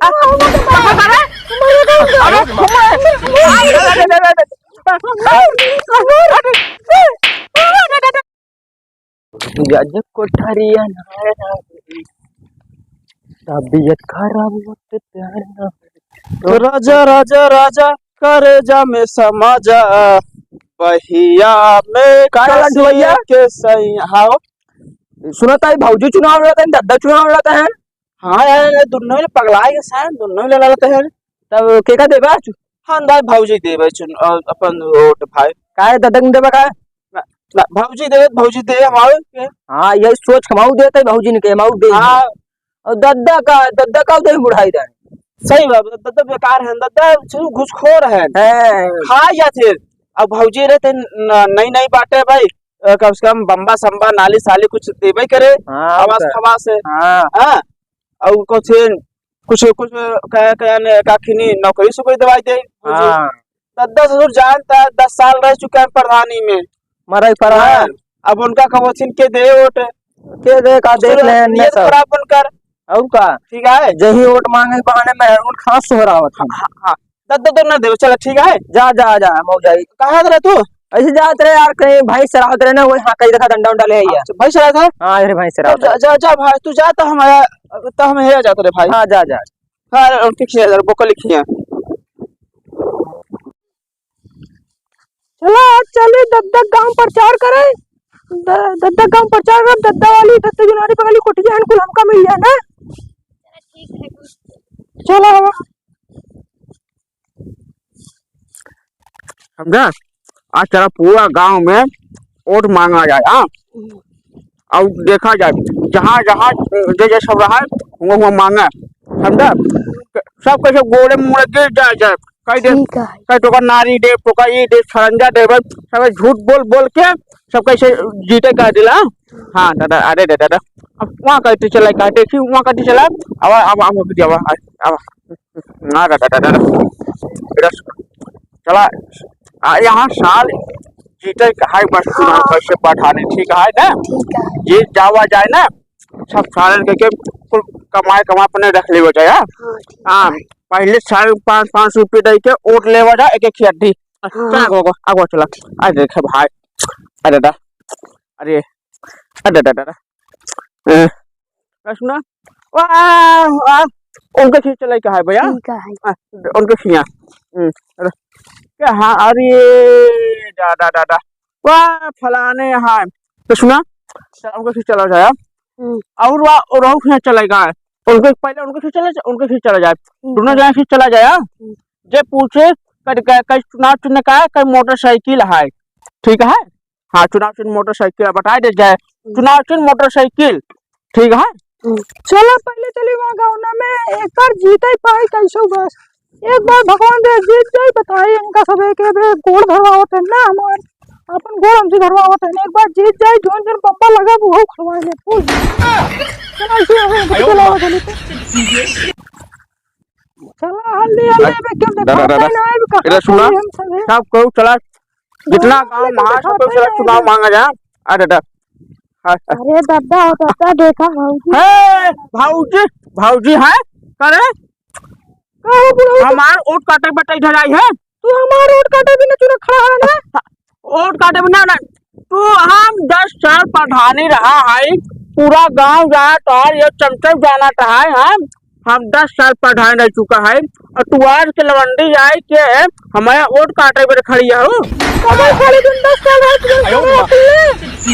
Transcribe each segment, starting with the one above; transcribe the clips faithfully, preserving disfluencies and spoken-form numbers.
अरे, जज कोठरिया ना, तबीयत खराब होत प्यार ना। तो राजा, राजा, राजा, करेजा में समा जा, बहिया में का कसे लड्डू भैया? के सही, हाँ। सुनत है भौजी चुनाव लड़त है, दद्दा चुनाव लड़त है। हाँ यार, ये दुन्नो ही पगला गए सन, दुन्नो ही लड़त है। तब के का देबा? हाँ, दाई भौजी देबे चुन, अ, अपन वोट भाई। काहे दद्दा के देबा का? ना, ना, भौजी देबे, भौजी दे हमारे के। हाँ, यही सोच कमाऊ देते, भौजी ने के हमाऊ दे। हाँ। और दद्दा का, दद्दा का दे बुढ़ाई दे। सही बात, दद्दा बेकार है, दद्दा सिर्फ घुसखोर है। हैं। खा या फिर। अब भौजी रहते न-, नई नई बाटे भाई, अ, कम से कम बम्बा सम्बा, नाली साली कुछ देबे करे, हाँ, आवास तो। खवास है। हाँ। हाँ। और कुछ, कुछ, कुछ कहे, कहे ने काखिनी नौकरी से कोई दवाई दे, भौजी। हाँ। दद्दा ससुर जानता है, दस साल रह चुका है प्रधानी में। मरई पर हाँ। अब उनका कबो छिन के दे वोट। के दे का देख ले, ये सब खराब बनकर। और का? ठीक है। जही वोट मांगे बहाने में उन खास सोहरावत हम। हाँ, हाँ। दद्दा तो ना देवे, चला ठीक है। जा, जा, जा, हम हो जाई। कहाँ रहे तू? ऐसे जात रहे यार, कहीं भैंस चरावत रहे ना, वही हाँ, कहीं देखा डंडा उंडा ले आइया। अच्छा, भैंस चरावत है? हाँ, अरे भैंस चरावत तो जा, रहे। जा, जा भाई, तू जा तो हम, तो हम हे जात रहे भाई। हाँ, जा, जा। हाँ, उनके खिया जा, बोकल खिया। चला, आज चली दद्दा गाँव प्रचार करे। द-, दद्दा गाँव प्रचार कर, दद्दा वाली, दद्दा जुनारी बगली कोठिया हन, कुल हमका मिल जाए ना। चला, आवा। समझा? आज चला पूरा गाँव में वोट मांगा जाए, हाँ? और देखा जाए, जहाँ, जहाँ जे, जे सब रहा है, हुआ, हुआ मांगा, समझा? सब कैसे गोड़े मुड़े गिर जाए, जाए, कह दे, ठीक है। कह तो का नारी दे, तो का ई दे, सरंजा दे, सब झूठ बोल, बोल के सब कैसे जीते कह दिला। हाँ दादा, अरे दादा, अब वहाँ कहते चला, कह देखी, वहाँ कहते चला, अब, अब, अब, अब, अब, अब, ना दादा, दादा, दादा। चला, आ, यहाँ साल जीते के हाय बस चुनाव हाँ। कैसे पठाने, ठीक है ना? ठीक है। जीत जावा जाए ना, सब सालन के, के कुल कमाए, कमाए अपने रख लेवे जाए, हाँ? हाँ, ठीक हाँ, है। पहले साल पाँच, पाँच सौ रुपये दे के वोट लेवा जाए, एक, एक अड्डी। हाँ। चला, आगो, आगो, आगो, चला। अरे देखे भाई, अरे दा, अरे, अरे दा, दा, दा। ए, का सुना? वाह, वाह, उनके खींच चलाई का है भैया? ठीक है। हाँ, उनके खिया। हम्म, अरे, क्या हाँ, अरे, डा, डा, डा, डा। वाह, फलाने यहाँ। तो सुना? चल, उनके खींच चला जाए। हम्म। और वाह, और और खींच चला जाए। उनके, पहले उनके खींच चला जाए, उनके खींच चला जाए। हम्म। दोनों जने खींच चला जाए। हम्म। जे पूछे, कद, क-, कई चुनाव चिन्ह का है, कई मोटरसाइकिल है। ठीक है? हाँ, चुनाव चिन्ह मोटरसाइकिल है, बताए दे जाए। हम्म। चुनाव चिन्ह मोटरसाइकिल, ठीक है? हम्म। चला, पहले चली वहाँ गौना में, एक बार जीते पाई कैसो बस। एक बार भगवान दे जीत जाई, बताई इनका सब एक, एक गोड़ धरवावत है ना हमार, अपन गोड़ हमसे धरवावत है ना। एक बार जीत जाई, जोन जोन बम्बा लगा, वो खड़वाए ले, फूल। चला, इसे हमें आयो चला माँ। चली तो। चला, हल्दी, हल्दी अरे, में क्यों दादा, दिखाते दादा, हैं ना, अभी कहाँ इधर सुना, करी हम सब हैं? सब कहू चला, जितना हाँ, गाँव लेकिन महा सब दिखाते चला, हैं चुनाव ना। मांगा जा। अरे दादा, हाँ, हाँ। अरे दादा, दादा, देखा भौजी। हे, भौजी, भौजी है? करे? का हो बुढ़ऊ? हमार वोट काटे बटे इधर आई है? तू हमार वोट काटे बिना चुना खड़ा है ना? वोट काटे बिना ना। तू हम दस साल प्रधानी रहा है, पूरा गांव जात और ये चमचम जानत है, हम, हम दस साल प्रधान रह चुका है और तू आज के लवंडी आए के हमारा वोट काटे पर खड़ी है हो? कब खड़ी तुम दस साल रह चुके हो?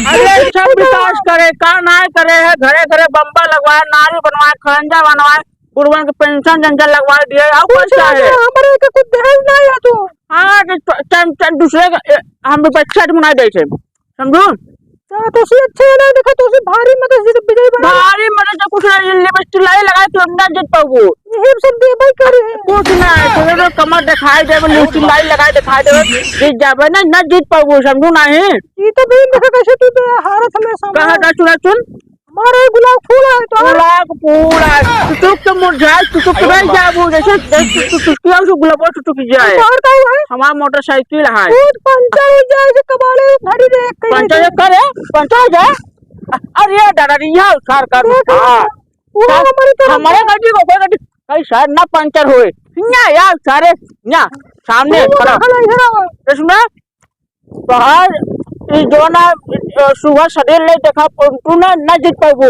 अरे सब विकास करे, का ना करे है, घरे घरे बम्बा लगवाए, नाली बनवाए, खड़ंजा बनवाए, बुढ़वन के पेंशन जंजन लगवा दिए, और कुछ पैसा नहीं है। है, हमारे के कुछ दहेज नहीं है तू। हाँ, तो च-, चम-, चम-, दूसरे का, ए, हम भी बच्चा तो मुनाई दे थे, समझू? तो तुसी अच्छे है ना, देखो तुसी भारी मत से विजय बना। भारी मत से कुछ नहीं, ये लिपस्टिक लाई लगाए तो हम ना जीत पाऊंगो। ये सब देबे करे है। कुछ ना है, तो, तो कमर दिखाई देबे, लिपस्टिक लाई लगाए दिखाई देबे, जीत जाबे ना, ना जीत पाऊंगो, समझू नहीं? ये तो भी देखो कैसे तू तो हारत हमें सामने। कहाँ का चुना चुन? हमारा गुलाब फूल है तो। गुलाब फूल है। टुटुक के मुरझाए, टुटुक के अरे रह बाप। जाबू, जैसे, जैसे टुटुक के आऊ गुलाब टुटुक जाए। तो और का है? हमार मोटरसाइकिल है। खुद पंचर हो जाए, से कबाड़े भरी रे, कहीं पंचर से। करे, पंचर हो जाए। अरे दादा रे, यह उखाड़ कर। देख हाँ। वो हमारी तरफ हमारे से। गाड़ी को, कोई गाड़ी, अरे सारे ना पंचर होए। ना यार, सारे ना सामने तू खड़ा। रखल है, इधर आओ। इसमें तोहार ई जोन, अ, सुबह सवेर ले देखा, तू ना, ना जीत पाबू।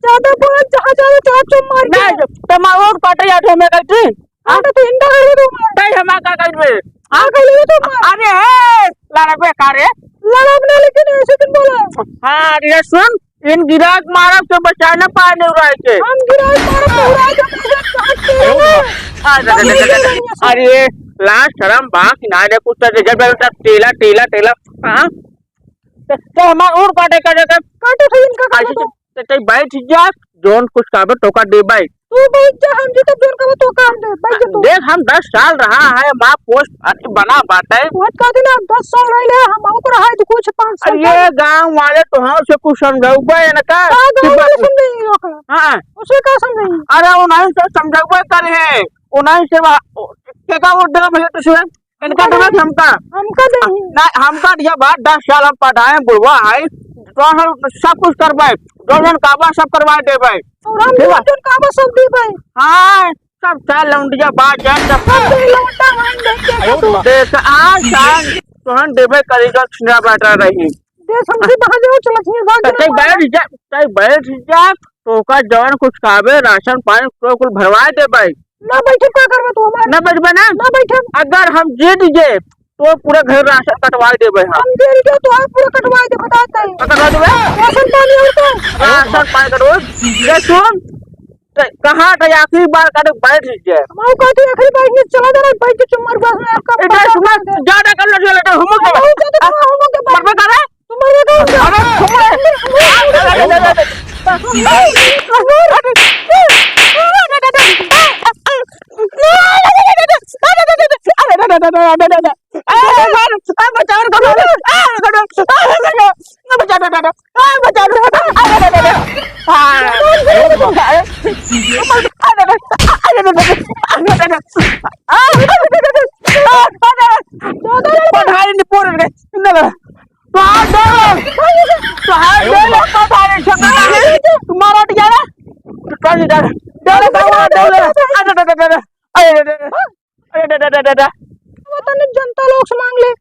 ज्यादा बोल, जहाँ जाओ, चार चुम मार के। ना, तमार ओट काटे जात हमें कहती। हाँ, तो इनका कर दे तू मार। नहीं, हम का कर दे? हाँ, कर ले तू मार। अरे, हे, लड़बे का रे? लड़ब ना, लेकिन ऐसे तुम बोला। हाँ, अरे सुन, इन गिराक मारब से बचाना पाए नेउराई के। हम गिराक मारब नेउराई के, काट के अरे, ना। अरे, अरे, अरे, अरे, अरे, अरे, लाज शरम बा कि ना रे, कुछ तो रिजल्ट बेल्ट टेला, टेला, टेला, हाँ? तो, तो हमार ओट काटे, काटे, काटे। काटे थे इनका, काटे अरे, थे। तो, तो बैठ जा, जौन कुछ कहबे तोका देबै। तू बैठ जा, हम जी तो जौन कहबे तोका हम दे, बैठ जा तू। देख, हम दस साल रहा है, माँ पोस्ट अरे बना बाटे। बहुत कहते ना, दस साल रह ले, हम आउक रहा है तो कुछ पाँच साल अरे, ये बाद। गाँव वाले तो हाँ से कुछ समझौबे न का? का गाँव कि वाले बस समझेंगे ओकरा? हाँ। उसे का समझेंगे? अरे, वो नहीं से समझौबे करे हैं, वो नहीं से वा-, के का वोट देना भैया तुझे? इनका देवे हमका। हमका देही। ना, हमका दिया बात, दस साल हम पढ़ाए, बुढ़वा है, तो हम सब कुछ करवाए, जो जौन काबा सब करवा देबे। और हम ठीक बा? जो जौन काबा सब देबे। हाँ, सब साल लौंडिया बात जान, सब सब दे लौंडा मान देंगे तो। देख, आ, साल तोहन देबे करी, जो छिंदरा बाटा रही। देश हमसे बाहर जाओ, चलत ही भाग तो तै जाओ। बैठ जा, तै बैठ जा, तोका जौन कुछ काबे, राशन पानी, तो कुल भरवा देबे। ना बैठे, का करबे तू हमार? ना बैठबे ना? ना बैठे। अगर हम जीत गए, तो पूरा घर राशन कटवा देबे हम। हम जीत गए, तो आप पूरा कटवा दे, बता दे। तो कटवा देबे? राशन पानी और तो। राशन पानी कटवा। ये सुन, तो कहाँ का आखिरी बार का बैठ गए? हम कहते आखिरी बार ये चला जा रहा है, बैठ के चुम्मर बस में आपका इधर पता सुना, नहीं। ज्यादा कर लो, ज्यादा कर, हम लोग अरे, हम लोग के पास। मरबे करे? अरे, पढ़ाई नहीं पढ़ रहे। तोहार डोले, तोहार डोले, पता नहीं, छोटा नहीं, तुम्हारा टिकाना, तो कर दे, डोले, डोले, डोले, अरे, अरे, अरे, अरे, अरे, अरे, अरे, अरे, अरे, अरे, अरे। वो तने जनता लोग से मांग ले।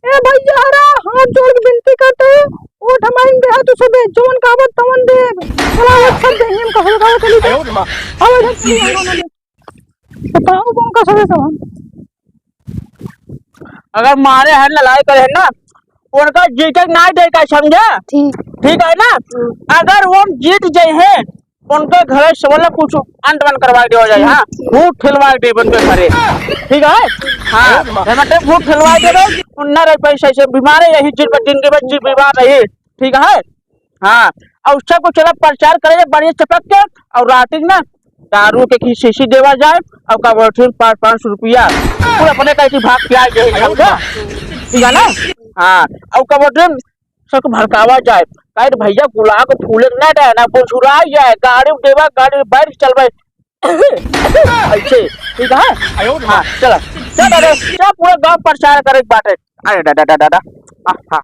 ए भैया हरा, हाथ जोड़ के विनती करते हैं, वोट हमारे देहा तू सबे, जवन कहबे तवन देब। चला, वो सब देंगे, हम कहबे, कहबे, चली जा। अब इधर चली जा, बताओ, कौन का सबे सब हम? अगर मारे हैं, लड़ाई करे हैं ना, उनका जीते के ना दे का, समझा? ठीक। ठीक है ना? हम्म। अगर वो जीत जाए हैं, उनके घर से वाला कुछ अंत बंद करवा दिया जाए, हाँ? ठीक। भूत ठेलवा दे उनके घरे। ठीक है? हाँ। मतलब भूत ठेलवा दे दो, उन्ना रहे पैसे से बीमार है, यही जिन पर जिंदगी भर जी बीमार रही। ठीक है? हाँ, और सबको चला प्रचार करे जाए बढ़िया चपक के, और रात में ना दारू के की शीशी देवा जाए, और का बोलथिन पाँच, पाँच सौ रुपया, कुल अपने का एक भाग प्याज दे, समझा? ठीक है ना? हाँ, और का बोलथिन सबको भड़कावा जाए, कहे तो भैया गुलाब के फूले ना जाए ना, बुझुरा जाए, गाड़ी में देवा, गाड़ी में बैठ चलबे, ऐसे, ठीक है? हाँ, चला, चल दादा, चल पूरा गाँव प्रचार करे के बाटे। अरे दादा, दादा, दादा, आहा,